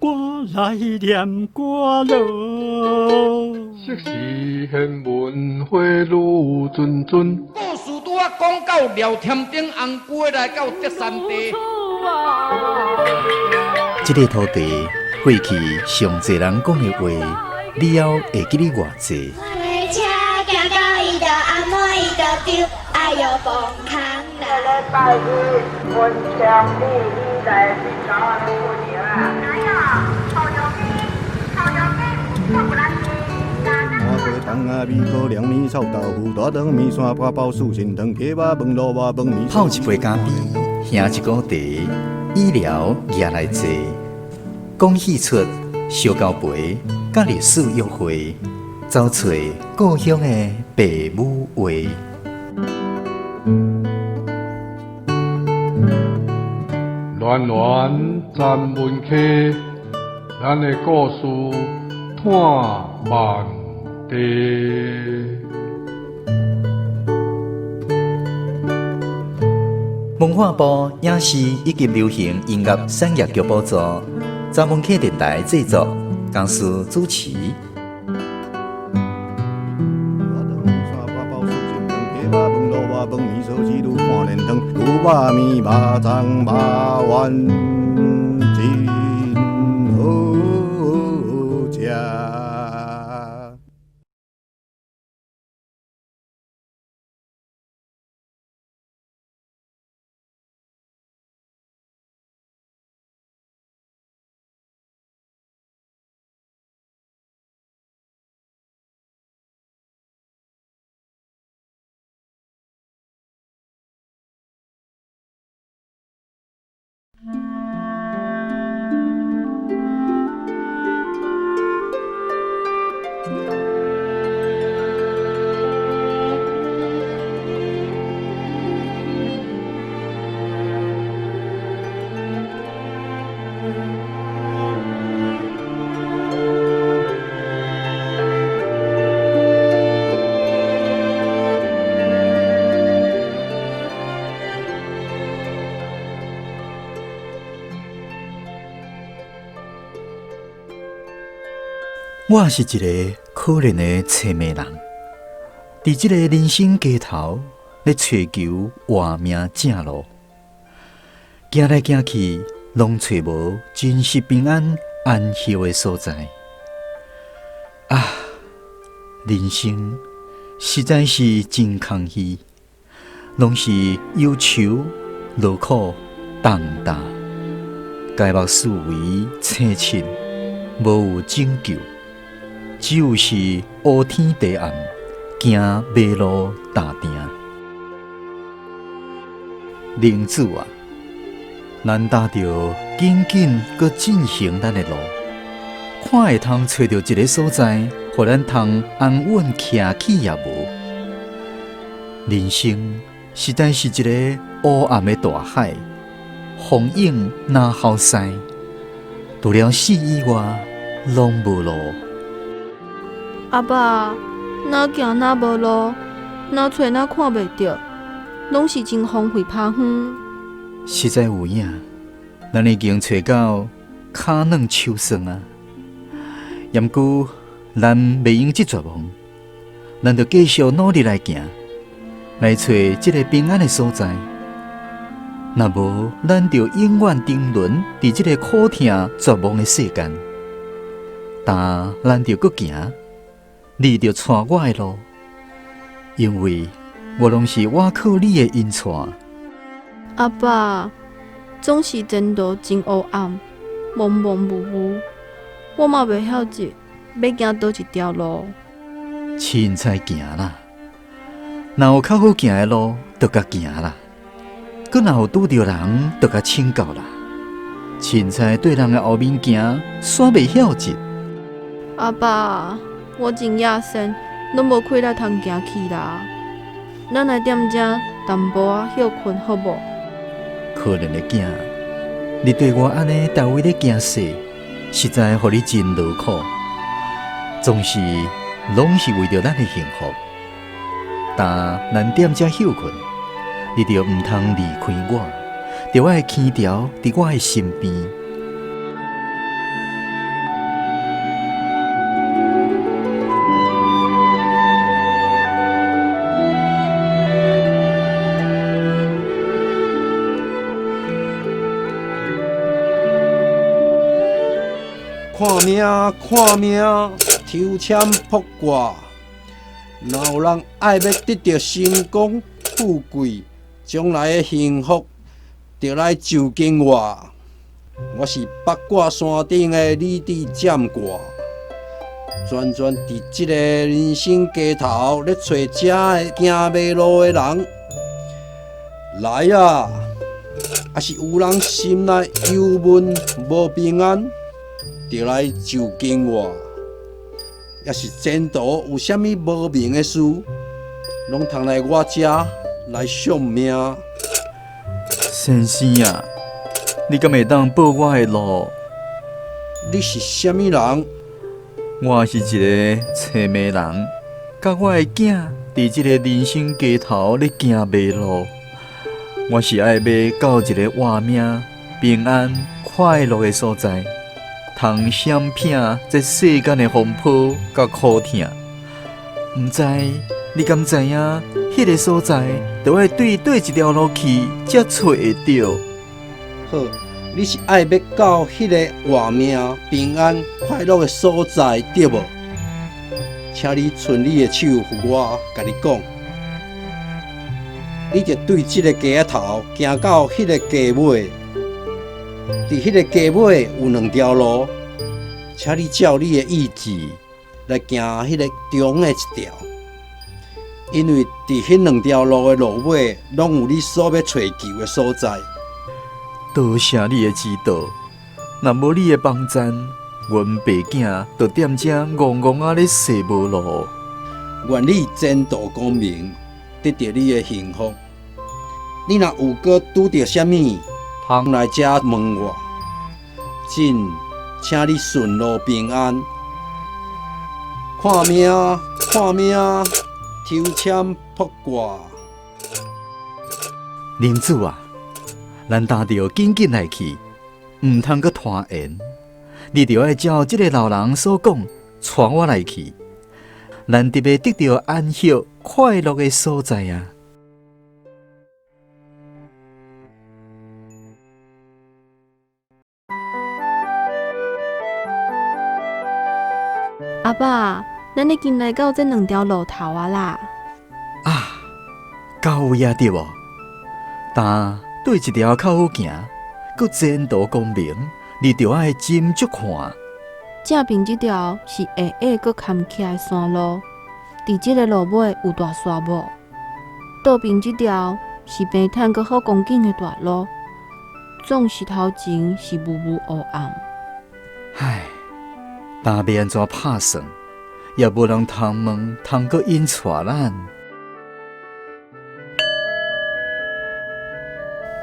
我來念歌囉。昔時玄文花愈谆谆。故事拄仔講到廖添丁紅龜來到德山地。這个土地過去上濟人講的話，你猶會記得偌濟？泡一杯咖啡，喝一壺茶，醫療也來坐，講戲出燒交陪，佮歷史約會，走揣故鄉的爸母話。戀戀三文溪，咱的故事伴萬地。文化部影視以及流行音樂產業局補助，查文溪電台製作，公司主持。我是一个可憐的淒迷人，佇這個人生街頭咧揣求活命正路，行來行去，攏揣無真實平安安息的所在。啊，人生實在是真空虛，攏是憂愁、勞苦、重擔，街目四圍青漆，無有拯救。只有是烏天地暗，行迷路踏定。靈主啊，咱踏著緊緊閣進行咱的路，看會通揣著一个所在，予咱通安穩徛起也無。人生實在是一个烏暗的大海，風湧若吼勢，除了死以外，攏無路。阿爸，哪行哪無路，哪揣哪看袂著，攏是真荒廢拋荒。實在有影，咱已經揣到跤軟手酸啊！毋過咱袂用這絕望，咱著繼續努力來行，來揣這个平安的所在。若無，咱就永遠沉淪佇這个苦痛絕望的世間。但咱著閣行。你著帶我的路，因為我攏是倚靠你的恩帶。阿爸，總是前途真烏暗，茫茫霧霧，我嘛袂曉得欲行佗一條路。凊彩行啦，若有較好行的路，就共行啦。閣若有拄著人，就共請教啦。凊彩綴人的後面行，煞袂曉得。阿爸。我真野生，攏無氣力通行去啦。咱來踮遮淡薄仔歇睏好無？可憐的囝，你綴我按呢逐位咧行踅，實在予你真勞苦。總是攏是為著咱的幸福。但咱踮遮歇睏，你著毋通離開我，著愛牽牢佇我的身邊。看命看命，抽籤卜卦。若有人愛欲得著成功、富貴，將來的幸福，就來就近我。我是八卦山頂的李治占卦，專專佇這个人生街頭咧揣遮个行迷路的人。來啊！抑是有人心內憂悶無平安，就來就近我。抑是前途有啥物無明的事，攏通來我遮來相命。先生啊，你敢會當報我的路？你是啥物人？我是一个揣迷人，佮我的囝佇這个人生街頭咧行迷路。我是愛欲到一个活命、平安、快樂的所在，通閃避這世間的風波佮苦痛。毋知你敢知影，彼个所在，著愛對佗一條路去，才揣會著。好，你是愛欲到彼个活命、平安、快樂的所在，對無？請你伸你的手，予我共你講。你就對這个街仔頭行到彼个街尾，佇彼个街尾有兩條路，請你照你的意志來行彼个中的一條，因為佇彼兩條路的路尾，攏有你所欲揣求的所在。多謝你的指導，若無你的幫贊，阮爸囝就踮遮戇戇仔咧踅無路。願你前途光明，得著你的幸福。你若有閣拄著啥物，通來遮問我。真，請你順路平安。看命，看命，抽籤卜卦。林子啊，咱今著緊緊來去，毋通閣拖延。你著愛照這个老人所講，帶我來去。咱得欲得著安息、快樂的所在啊！阿爸，咱已經來到這兩條路頭啊啦！啊，到位啊，對無？但佗一條較好行，閣前途光明，你著愛斟酌看。正邊這條是矮矮閣坎坷的山路，佇這个路尾有大沙漠。倒邊這條是平坦閣好光景的大路，總是頭前是霧霧黑暗。唉，今欲按怎拍算，也無人通問，通閣引帶咱。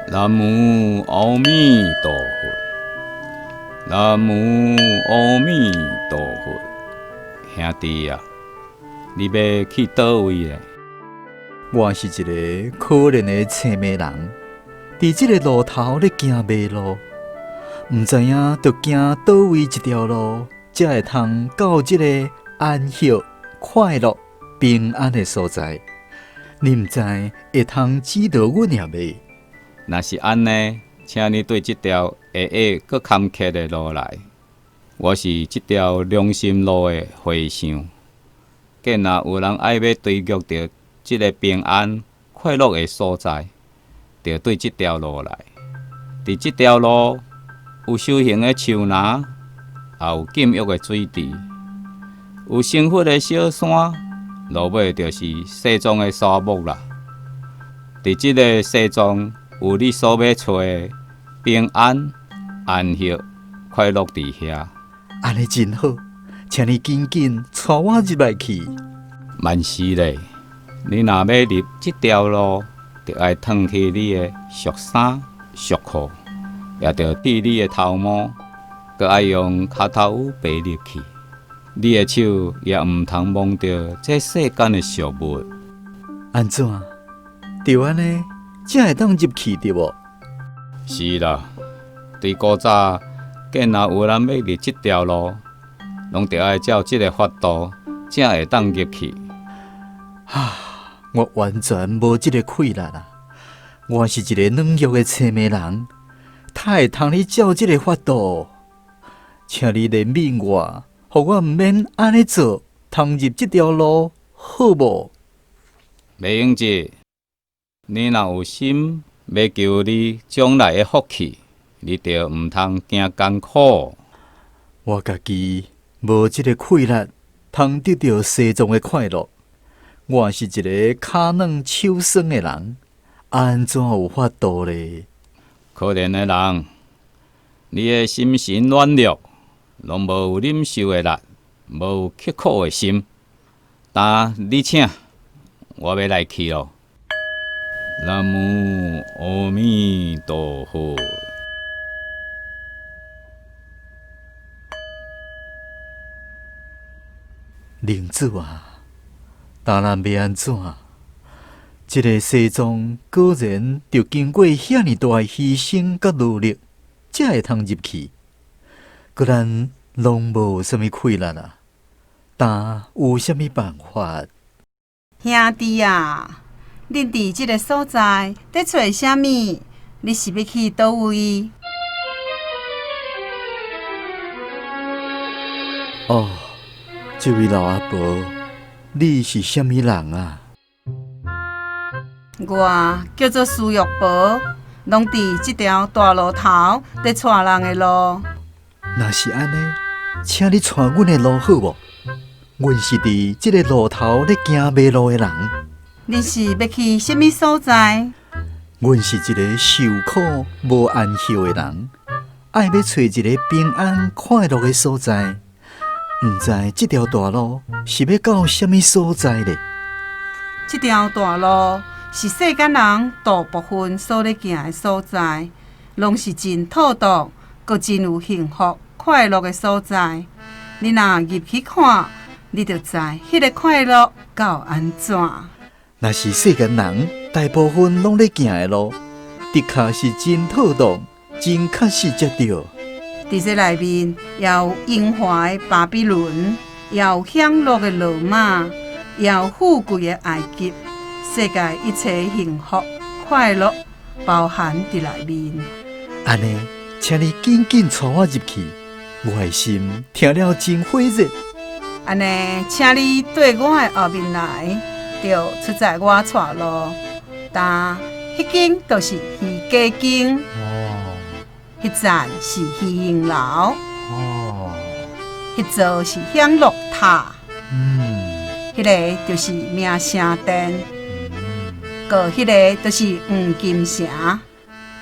南無阿彌陀佛，南無阿彌陀佛。兄弟啊，你欲去佗位咧？我是一个可憐的揣迷人，佇這个路頭咧行迷路，毋知影著行佗位一條路，才會通到這个安息、快樂、平安的所在。你毋知會通指導阮也袂？若是按呢，請你對這條矮矮閣坎坷的路來。我是這條良心路的和尚。見若有人愛欲追求著這个平安快樂的所在，就對這條路來。佇這條路有修行的樹林，也有禁欲的水池，有成佛的小山，路尾就是西藏的沙漠啦。佇這个西藏，有你所欲揣的平安、安息、快樂佇遐。按呢真好，請你緊緊帶我入來去。萬是咧，你若欲入這條路，就愛脫去你的俗衫俗褲，也著剃你的頭毛，閣愛用跤頭趺爬入去。你的手也毋通摸著這世間的俗物。按怎？著按呢，才會當入去對無？是啦，對古早，見若有人欲入這條路，攏著愛照這个法度，才會當入去。啊，我完全無這个氣力啊！我是一个軟弱的揣迷人，哪會通你照這个法度？請你憐憫我，予我毋免按呢做，通入這條路，好無？馬英傑，你若有心欲求你將來的福氣，你就毋通驚艱苦。我家己無這个氣力，通得著西藏的快樂。我是一个跤軟手酸的人，按怎有法度咧？可憐的人，你的心神軟弱，攏無有忍受的力，無有刻苦的心。但你請，我欲來去囉。南無阿彌陀佛。靈主啊，今咱欲按怎？這个西藏果然著經過遐爾大的犧牲佮努力，才會通入去。閣咱攏無啥物氣力啊，但有啥物辦法？兄弟啊，恁佇這个所在佇揣啥物？你是欲去佗位？哦，這位老阿婆，你是啥物人啊？我叫做蘇玉婆，攏佇這條大路頭佇帶人的路。若是按呢，請你帶阮的路好無？阮是佇這个路頭咧行迷路的人。恁是欲去啥物所在？阮是一个受苦無安歇的人，愛欲揣一个平安快樂的所在。毋知這條大路是欲到啥物所在咧？這條大路是世間人大部分所咧行的所在，攏是真妥當，閣真有幸福快樂的所在。你若入去看，你就知彼个快樂到按怎。若是世間人大部分攏咧行的路，的確是真妥當，真確實才對。佇這內面，也有榮華的巴比倫，也有享樂的羅馬，也有富貴的埃及，世界一切幸福快樂包含佇內面。按呢，請你緊緊帶我入去，我的心聽了真火熱。按呢，請你綴我的後面來，就出在我帶路。但彼間就是魚家間。彼層是魚形樓，彼座是享樂塔，彼个就是名聲殿，閣彼个就是黃金城。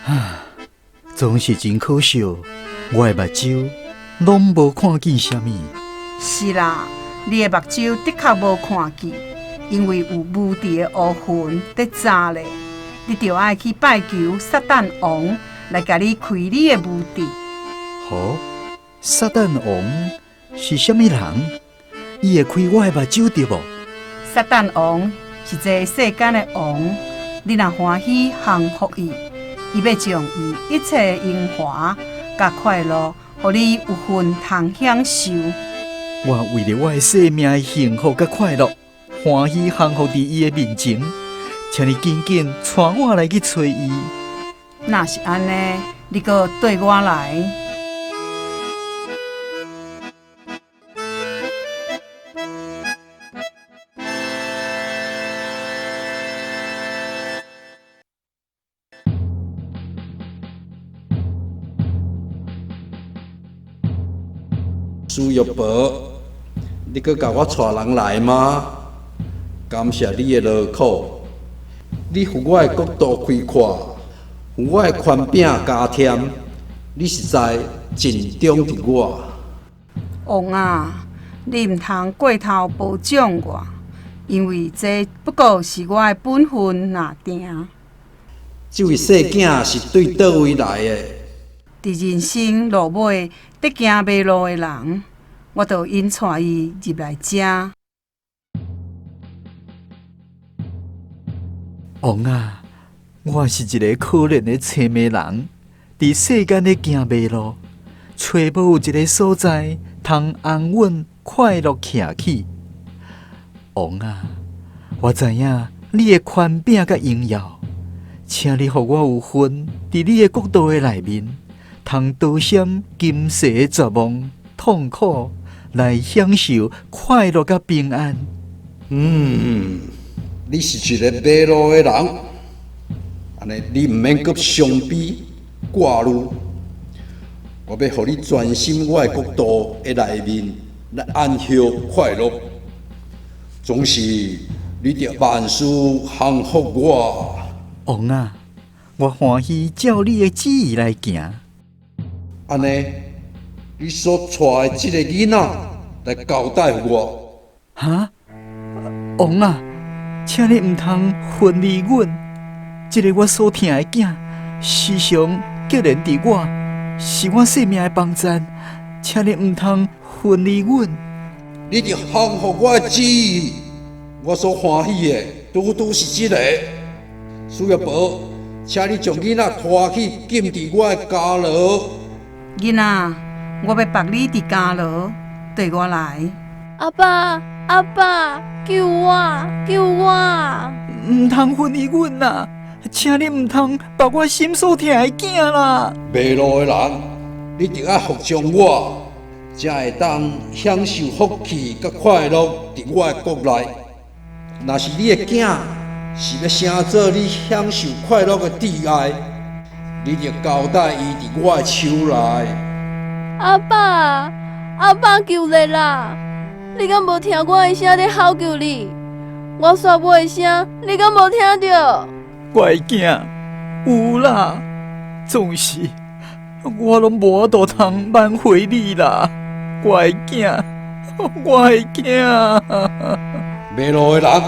啊，總是真可惜，我的目睭攏無看見啥物。是啦，你的目睭的確無看見，因為有無佇的烏雲佇罩咧，你著愛去拜求撒旦王來共你開你的無智。好，撒旦王是啥物人？伊會開我的目睭對無？撒旦王是這個世間的王，你若歡喜降服伊，伊欲將伊一切榮華佮快樂，予你有份通享受。我為著我的生命的幸福佮快樂，歡喜降服佇伊的面前，請你緊緊帶我來去揣伊。若是按呢，你閣綴我來。蘇玉婆，你閣共我帶人來嗎？感謝你的勞苦，你予我的國度開闊，予我的權柄加添，你實在盡忠佇我。王啊，你毋通過頭褒獎我，因為這不過是我的本分爾定。這位細囝是對佗位來的？佇人生路尾佇行迷路的人，我就引帶伊入來遮。王啊，我是一个可憐的淒迷人，佇世間咧行迷路，揣無有一个所在通安穩快樂徛起。王啊，我知影你的權柄佮榮耀，請你予我有份佇你的國度的內面，通躲閃今世的絕望、痛苦，來享受快樂佮平安。嗯，你是一个迷路的人，按呢你毋免閣傷悲掛慮。我欲予你專心我的國度的內面來安歇快樂。總是你著萬事降服我。王啊，我歡喜照你的旨意來行。按呢，你所帶的這个囡仔來交代予我。哈？王啊，請你毋通分離阮。這个我所疼的囝，時常結連佇我，是我性命的幫贊，請你毋通分離阮。你著降服我的旨意，我所歡喜的，拄拄是這个。司約伯，請你將囡仔拖去禁佇我的監牢。囡仔，我欲縛你佇監牢，綴我來。阿爸，阿爸，救我，救我！毋通分離阮啊！請你毋通縛我心所疼的囝啦！迷路的人，你著愛服從我，才會當享受福氣佮快樂佇我的國內。若是你的囝是欲成做你享受快樂的摯愛，你著交代伊佇我的手內。阿爸，阿爸，求你啦！你敢無聽我的聲咧吼求你？我煞尾的聲，你敢無聽著？我的囝有啦，總是我攏無法度通挽回你啦，我的囝，我的囝。迷路的人，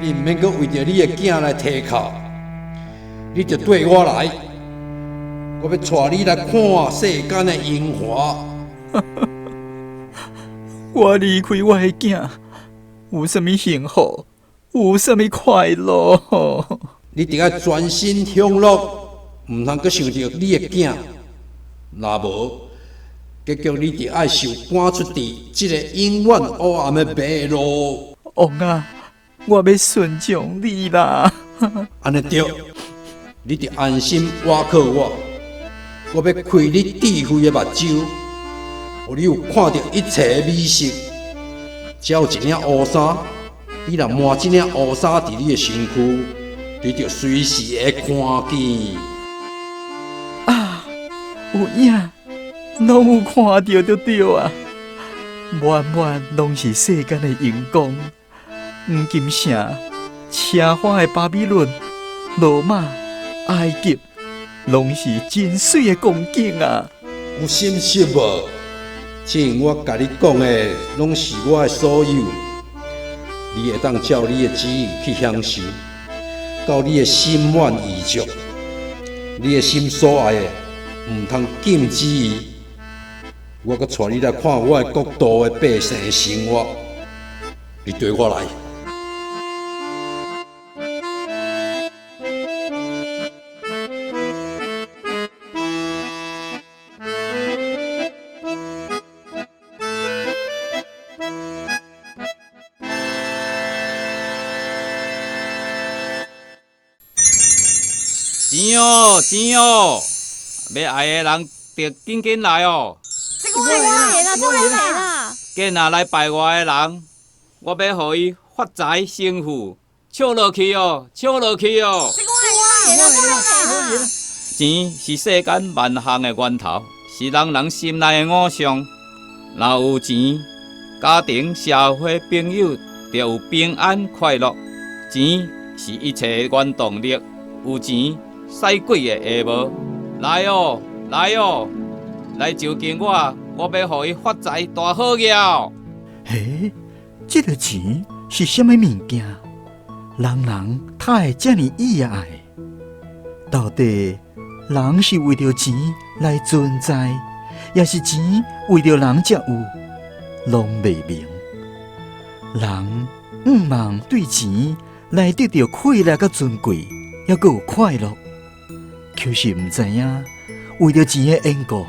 你毋免閣為著你的囝來提哭，你著綴我來，我欲帶你來看世間的榮華。我離開我的囝，有啥物幸福？有啥物快樂？你著愛專心享樂，毋通閣想著你的囝。若無，結局你著愛受趕出佇這个永遠黑暗的迷路。王啊，我欲順從你啦。按呢對，你著安心倚靠我，我欲開你智慧的目睭，予你有看著一切的美色。只有一領烏衫，你若抹這領烏衫佇你的身軀，你就隨時會看見。啊，有影，攏有看著就對啊！滿滿攏是世間的榮光。黃金城、奢華的巴比倫、羅馬、埃及，攏是真媠的光景啊！有心思無？這我共你講的，攏是我的所有。你會當照你的旨意去享受，到你的心滿意足。你的心所愛的，毋通禁止伊。我閣帶你來看我的國度的百姓的生活。你綴我來。錢哦，錢哦，欲愛的人著緊緊來哦。這個我來啦，這個我來啦。囝仔來拜我的人，我欲予伊發財成富，笑落去哦，笑落去哦。這個我來啦，這個我來啦。錢是世間萬項的源頭，是人人心內的偶像。若有錢，家庭、社會、朋友就有平安快樂。錢是一切的原動力，有錢使鬼會會無？來哦，來哦，來就近我，我欲予伊發財大好業。嘿，這个錢是啥物物件？人人他會這呢意愛？到底人是為著錢來存在，抑是錢為著人才有？攏袂明。人向望對錢來得著快樂佮尊貴，猶閣有快樂，卻是毋知影為著錢的緣故，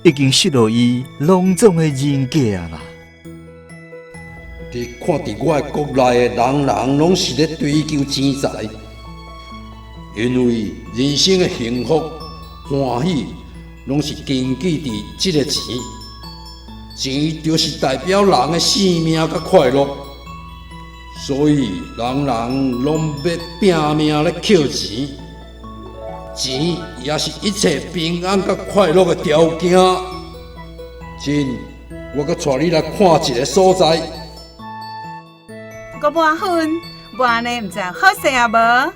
已經失落伊攏總的人格啊啦！你看佇我的國內的人人攏是咧追求錢財，因為人生的幸福、歡喜，攏是根據佇這个錢。錢就是代表人的性命佮快樂，所以人人攏欲拚命咧抾錢。錢也是一切平安佮快樂的條件。真，我閣帶你來看一个所在。五百分，無按呢，毋知有好勢抑無？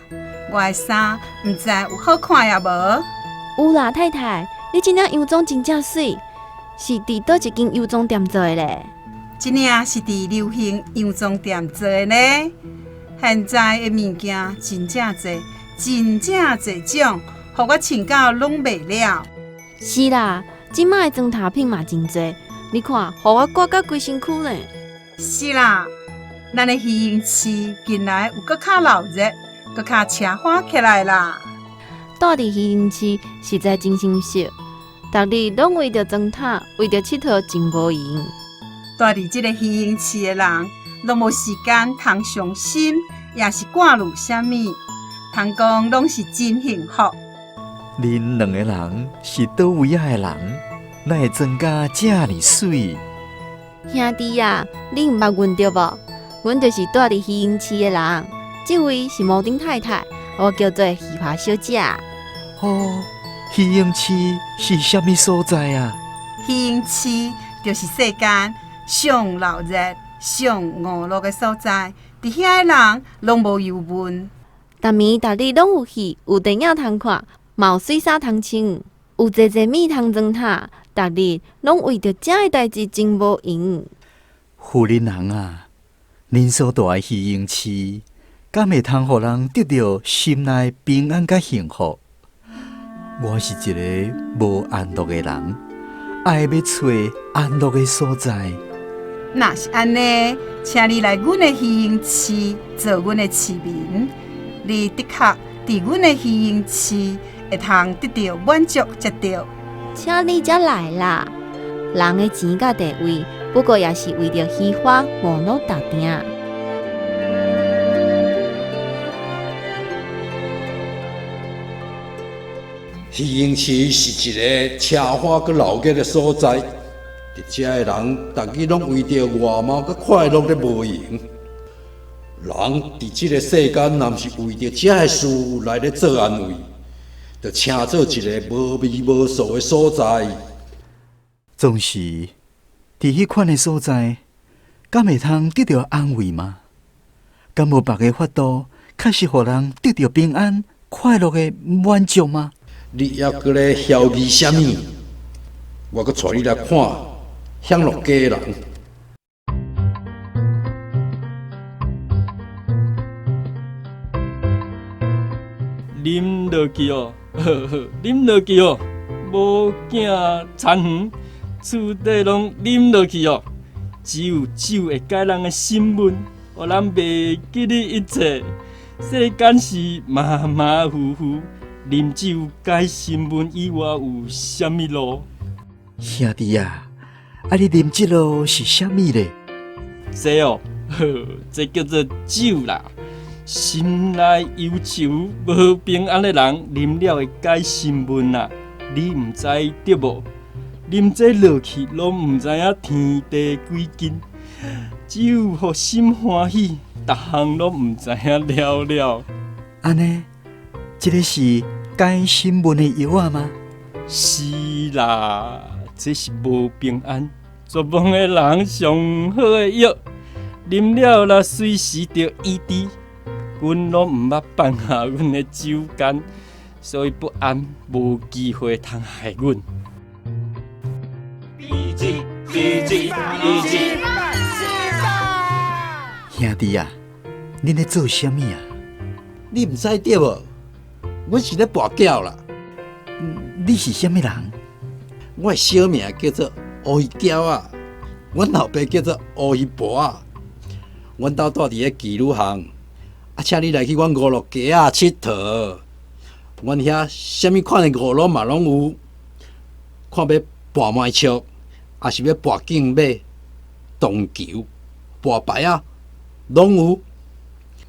我的衫毋知有好看抑無？有啦，太太，你這領洋裝真正媠，是佇佗一間洋裝店做的咧？這領是佇流行洋裝店做的呢。現在的物件真正濟，真正濟種，予我穿到攏袂了。是啦，這擺的妝頭品嘛真濟，你看，予我掛甲規身軀呢。是啦，咱的魚鷹市近來有閣較鬧熱，閣較奢華起來啦。住佇魚鷹市實在真心適，逐日攏為著妝塔，為著𨑨迌真無閒。住佇這个魚鷹市的人，攏無時間通傷心，也是掛慮啥物，通講攏是真幸福。恁兩个人是佗位仔的人？哪會妝甲遮爾媠？兄弟啊，你毋捌阮對無？阮就是住佇魚鷹市的人。這位是摩丁太太，我叫做魚華小姐。哦，魚鷹市是啥物所在啊？魚鷹市就是世間上鬧熱、上娛樂的所在，佇遐的人攏無憂悶。逐暝逐日攏有戲，有電影通看，嘛有媠衫通穿，有濟濟物通妝塔，逐日攏為著這个代誌真無閒。婦人人啊，恁所住的魚鷹市，敢會通予人得著心內平安佮幸福？我是一个無安樂的人，愛欲揣安樂的所在。若是按呢，請你來阮的魚鷹市做阮的市民，你的確佇阮的魚鷹市會通得著滿足才對。請你才來啦！人的錢佮地位，不過也是為著虛華娛樂鬥拚。魚鷹市是一个奢華閣鬧熱的所在，佇遮的人，逐日攏為著外貌閣快樂咧無閒。人佇這个世間，若毋是為著遮个事來咧做安慰，就稱做一个無味無素的所在。總是佇彼款的所在，敢會通得著安慰嗎？敢無別个法度，確實予人得著平安、快樂的滿足嗎？你猶閣咧囂疑啥物？我閣帶你來看享樂街的人。啉落去哦，呵呵，啉落去哦，某囝田園厝底攏啉落去哦，只有酒會解人的心悶，予人袂記得一切。世間事馬馬虎虎，啉酒解心悶以外有啥物路？兄弟啊，啊你啉這啰是啥物咧？這哦，呵，這叫做酒啦。心內憂愁、無平安的人，啉了會解心悶啦。你毋知對無？啉這落去，攏毋知影天地幾近。只有予心歡喜，逐項攏毋知影了了。按呢，這个是解心悶的藥仔嗎？是啦，這是無平安、絕望的人上好的藥。啉了啦，隨時著醫治。阮攏毋捌放下阮的酒矸，所以不安無機會通害阮。兄弟啊，恁咧做啥物啊？你毋知對無？阮是咧跋筊啦。你是啥物人？我的小名叫做烏魚嬌仔，阮老爸叫做烏魚婆仔。阮兜住佇咧妓女巷，啊，請你來去阮娛樂街仔𨑨迌。阮遐啥物款的娛樂嘛攏有，看欲跋麻將，抑是欲跋競馬、撞球、跋牌仔，攏有。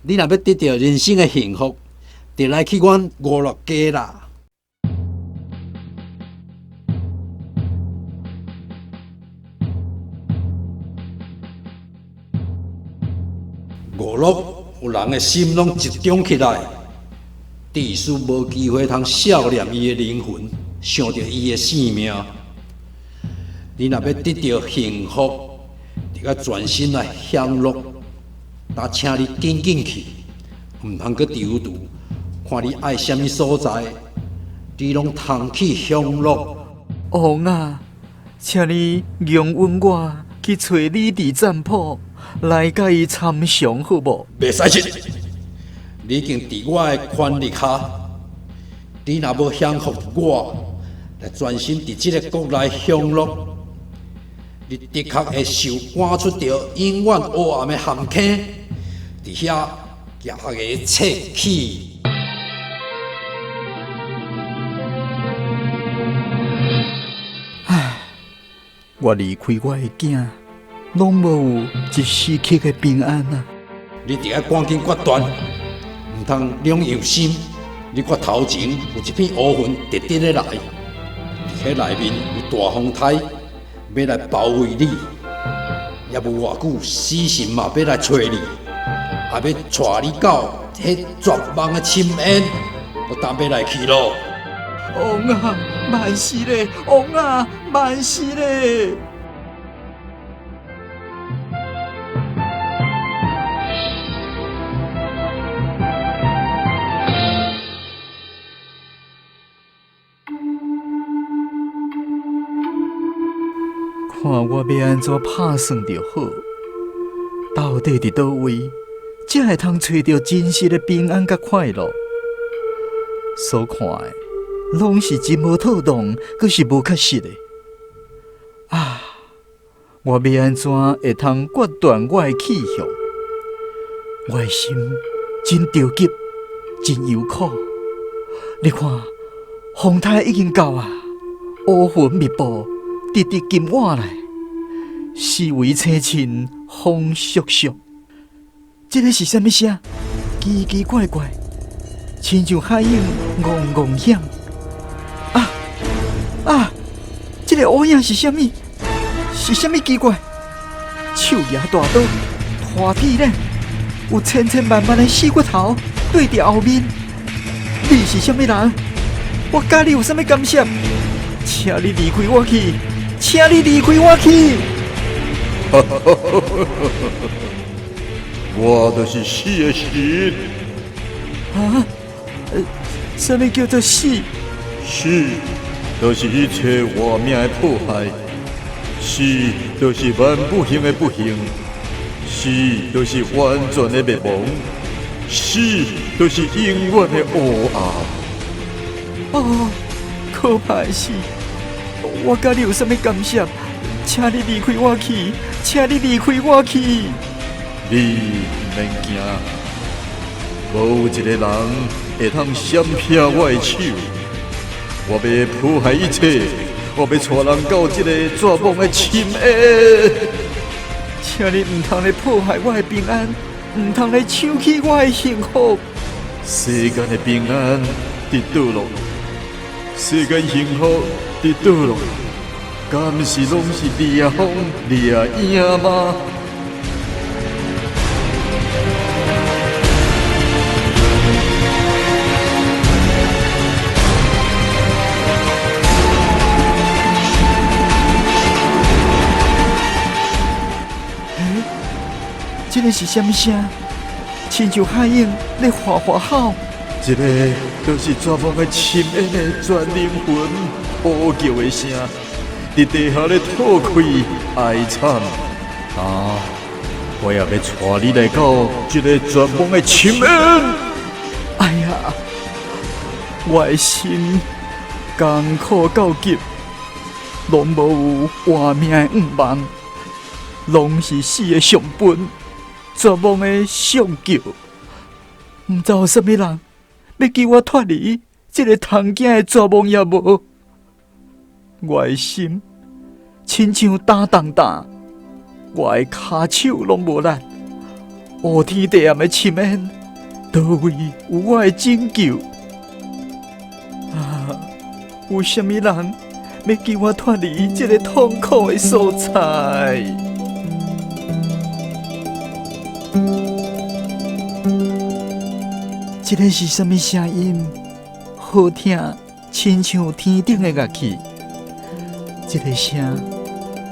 你若欲得著人生的幸福，就來去阮娛樂街啦。娱乐予人的心攏集中起來，致使無機會通數念伊的靈魂，想著伊的性命。你若欲得著幸福，就愛專心來享樂。但請你緊緊去，毋通閣躊躇。看你愛啥物所在，你攏通去享樂。王啊，請你容允我去揣李治占卜，來共伊參詳好無？袂使去，你已經佇我的權力下，你若無降服我，來專心佇這个國內享樂，你的確會受趕出著永遠黑暗的陷坑，佇遐舉牙切齒。唉，我離開我的囝，攏無有一時刻的平安啊！你著愛趕緊決斷，毋通兩樣心。你看頭前有一片烏雲直直咧來，佇彼內面有大風颱欲來包圍你，猶無偌久死神嘛欲來揣你，也欲帶你到彼絕望的深淵，我擔欲來去囉。王啊，萬死咧！王啊，萬死咧！看我欲按怎拍算著好？到底佇佗位才會通揣著真實的平安佮快樂？所看的攏是真無妥當，閣是無確實的。啊！我欲按怎會通決斷我的去向？我的心真著急，真憂苦。你看，風颱已經到啊，烏雲密布，直直金倚來，四圍青凊，風簌簌。這个是啥物聲？奇奇怪怪，親像海湧嗡嗡響。啊啊！這个烏影是啥物？是啥物奇怪？手舉大刀，拖鐵咧，有千千萬萬的死骨頭對佇後面。你是啥物人？我佮你有啥物干涉？請你離開我去！請你離開我去！我就是死的神。啊？啥物叫做死？死就是一切活命的迫害，死就是萬不幸的不幸，死就是完全的滅亡，死就是永遠的黑暗。哦，可怕的死！我佮你有啥物干涉？請你離開我去！請你離開我去！你毋免驚，無一个人會通閃避我的手。我欲破壞一切，我欲帶人到這个絕望的深淵。請你毋通來破壞我的平安，毋通來搶去我的幸福。世間的平安佇倒落，世間幸福佇倒落，敢是攏是掠風掠影嗎？欸，這个是啥物聲？親像海湧咧嘩嘩吼。這个就是絕望的深淵的全靈魂呼叫的聲，佇地下咧吐氣哀慘。啊！我也欲帶你來到這个絕望的深淵。哎呀，我的心艱苦到極，攏無有活命的願望，攏是死的上分，絕望的上叫。毋知有啥物人欲救我脫離這个通驚的絕望也無。我的心親像擔重擔，我的跤手攏無力。烏天地暗的深淵，佗位有我的拯救？啊！有啥物人欲救我脫離這个痛苦的所在？這个是啥物聲音？好聽，親像天頂的樂器。這个聲，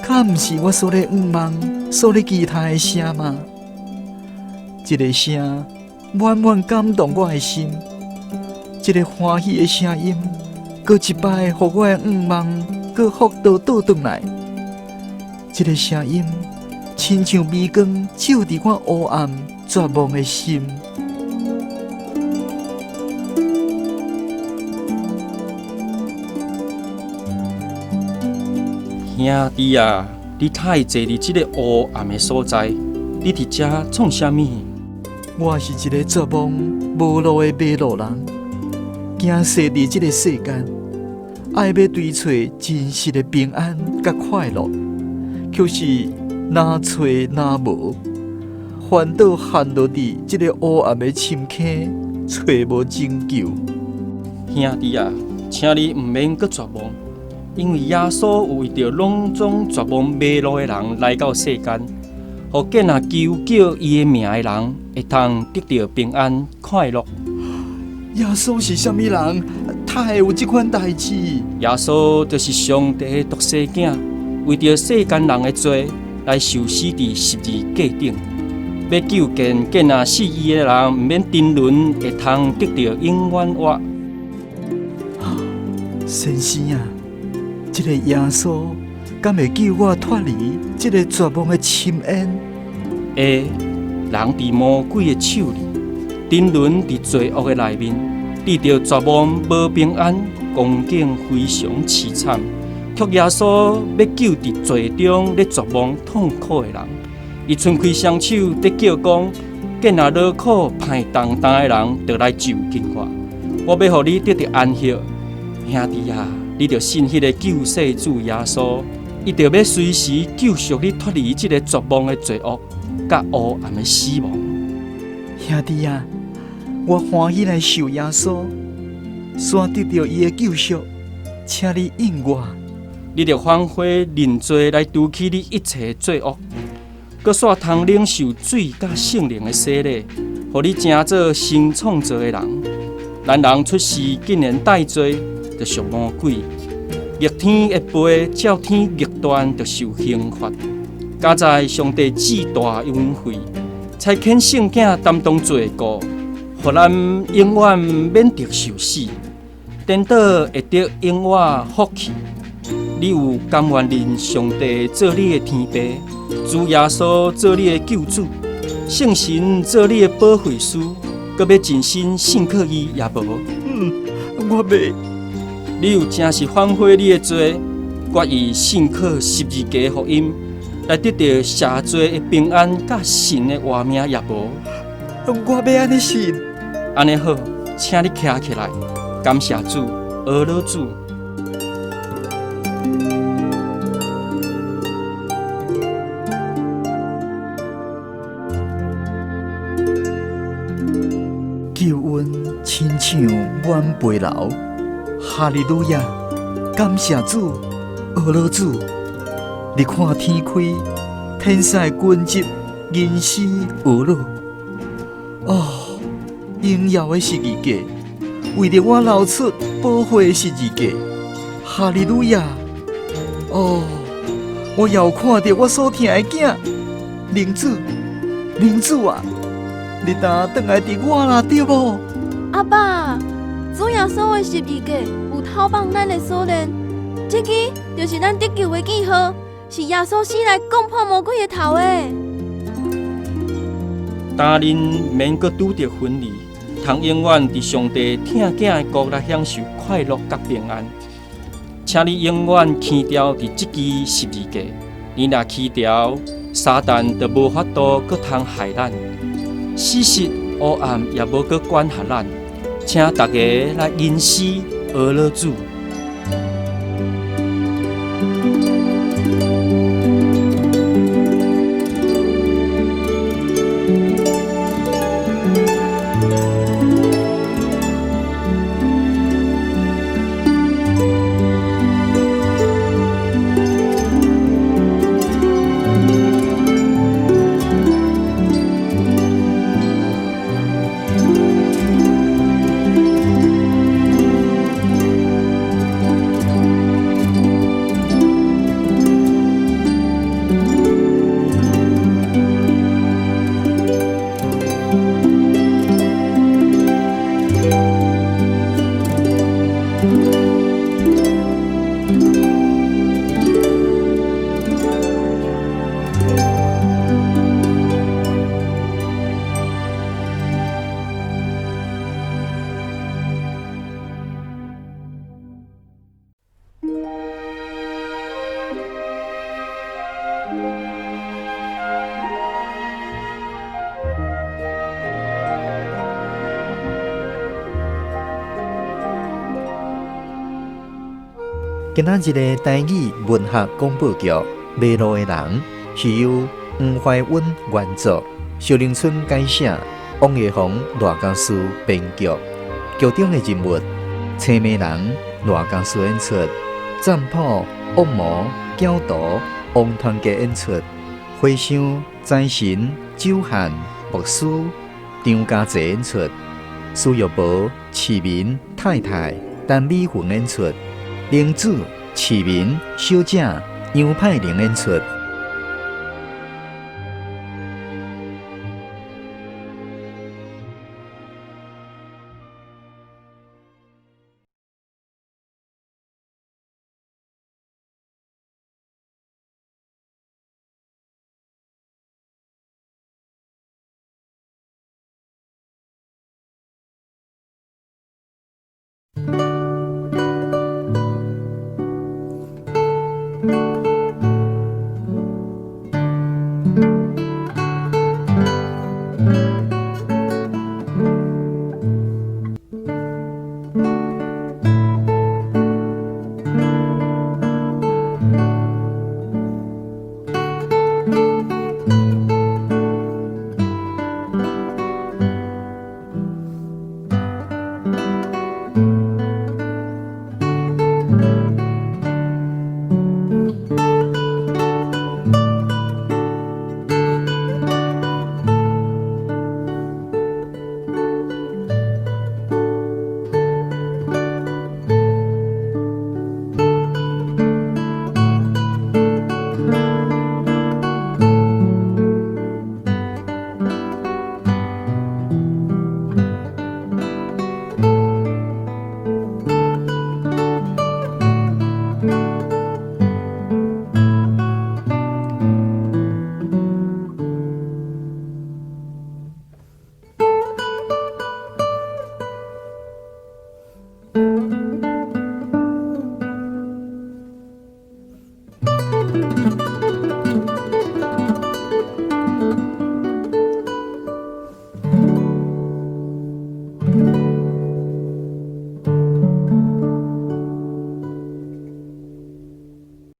敢毋是我所咧向望、所咧期待的聲嗎？這个聲滿滿感動我的心，這个歡喜的聲音，閣一擺予我的向望閣復倒倒轉來。這个聲音，親像微光照佇我烏暗絕望的心。兄弟啊，你太坐佇這个烏暗的所在，你佇遮創啥物？我是一个絕望無路的迷路人，行踅佇這个世間，愛欲追揣真實的平安佮快樂，卻是若揣若無，反倒陷落佇這个烏暗的深坑，揣無拯救。兄弟啊，請你毋免閣絕望，因為耶穌有為著攏總絕望迷路的人來到世間，予見若求叫伊的名的人，會通得著平安快樂。耶穌是啥物人？他會有這款代誌？耶穌就是上帝的獨生囝，為著世間人的罪來受死佇十字架頂，欲救見見若信伊的人，毋免沉淪，會通得著永遠活。先生啊，這个耶穌敢會救我脫離這个絕望的深淵？會，人佇魔鬼的手裡，沉淪佇罪惡的內面，得著絕望、無平安，光景非常淒慘。卻耶穌欲救佇罪中咧絕望痛苦的人，伊伸開雙手佇叫講：見若勞苦歹重擔的人，就來就近我，我欲予你得著安息。兄弟啊，你著信彼个救世主耶穌，伊著欲隨時救贖你脫離這个絕望的罪惡，佮烏暗的死亡。兄弟啊，我歡喜來受耶穌，煞得著伊的救贖，請你應我。你著反悔認罪來除去你一切罪惡，閣煞通領受水佮聖靈的洗禮，予你成做新創造的人。咱人出世竟然帶罪，就屬魔鬼。逆天的背照天逆斷，就受刑罰。佳哉上帝至大恩惠，差遣聖囝擔當罪過，予咱永遠免得受死，顛倒會得永遠福氣。你有甘願認上帝做你的天父，主耶穌做你的救主，聖神做你的保惠師，閣欲盡心信靠伊也無？我袂。你有誠實反悔你的罪，決意信靠十字架福音，來得著赦罪的平安，佮神的活命也無？我欲按呢信。按呢好，請你徛起來，感謝主，阿羅主。救恩親像滿背流，哈利路亞！感謝主，阿羅主。你看天開，天使群集，吟詩阿羅。哦，榮耀的十字架，為著我流出寶血的十字架，哈利路亞！哦，我又看著我所疼的囝，靈子，靈子啊！你當轉來佇我啦，對無？阿爸，主耶穌的十字架有透放咱的鎖鏈，這支就是咱得救的記號，是耶穌死來摃破魔鬼的頭的。當恁免閣拄著分離，通永遠佇上帝疼囝的國來享受快樂佮平安。請你永遠牽牢佇這支十字架，你若牽牢，撒旦就無法度閣通害咱。死實烏暗也無閣管轄咱，請大家來吟詩阿羅主。今仔日的台語文學廣播劇《迷路的人》是由黃懷溫原作，蕭玲春改寫，王藝宏、賴家書編劇。劇中的人物：青眉人賴家書演出，占卜、惡魔、教徒王團結演出，和尚、財神、酒漢、牧師張家濟演出，蘇玉婆、市民太太陳美雲演出，玲子、市民小姐楊派玲演出。